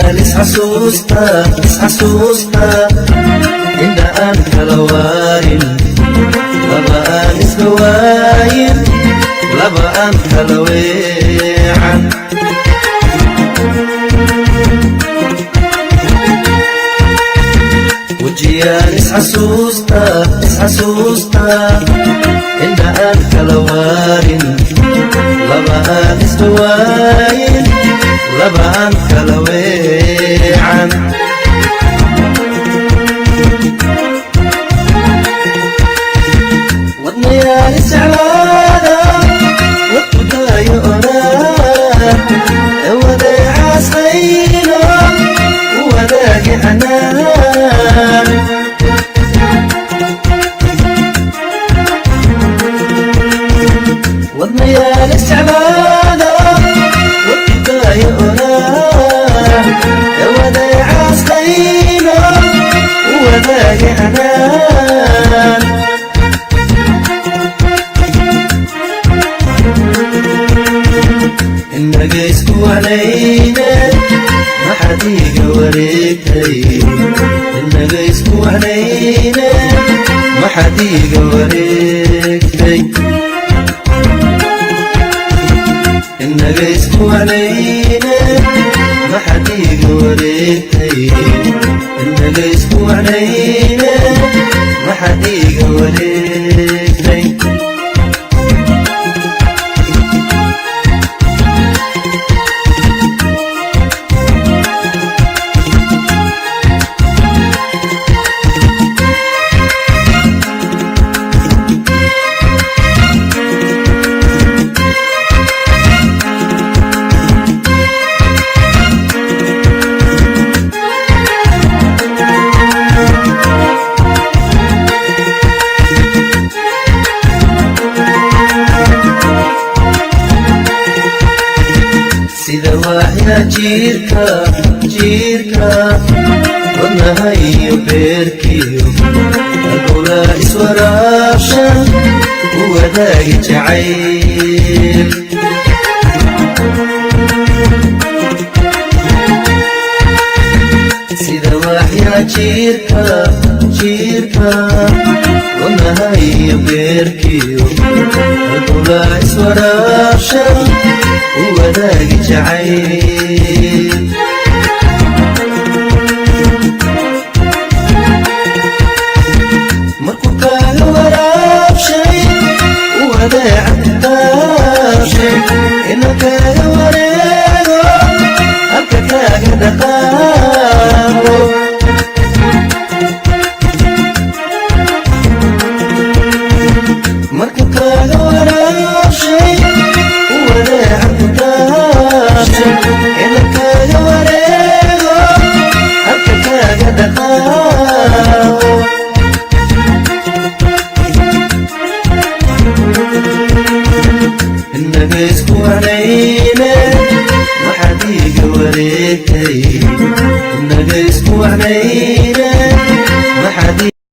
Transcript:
Wejiyaal isxasuusta, isxasuusta, indha aan kala waarin, laba aan isla waayin, laba aan kala weecan. Wejiyaal isxasuusta, isxasuusta, indha aan kala waarin, laba aan isla waayin, laba aan kala weecan. Wadnayaal isjeclaada, wadkudaayo onaa, wadeecaas qayno u wadaagi xanaan. Wadnayaal isjeclaada, wadkudaayo onaa, wadeecaas qayno u wadaagi xanaan. Inaga isku wacnayne, maxaad iiga wareegtay? Inaga isku wacnayne, maxaad iiga wareegtay? Inaga isku wacnayne, maxaad iiga wareegtay? Inaga isku wacnayne, maxaad iiga wareegtay? Sida waaxya jiirka, jiirka, wadnaha iyo beerkiyo halbowla iswaraabsha u wadaagi jacayl. Sida waaxya jiirka, jiirka, wadnaha iyo beerkiyo halbowla iswaraabsha u wadaagi jacayl. Markuu kaaga waraabshay u wadeeca kutaabshay, ina kaaga wareego halka kaaga dhaqaaqo. Markuu kaaga waraabshay u wadeeca kutaabshay, ina kaaga wareego halka kaaga dhaqaaqo. Inaga isku wacnayne, maxaad iiga wareegtay? Inaga isku wacnayne.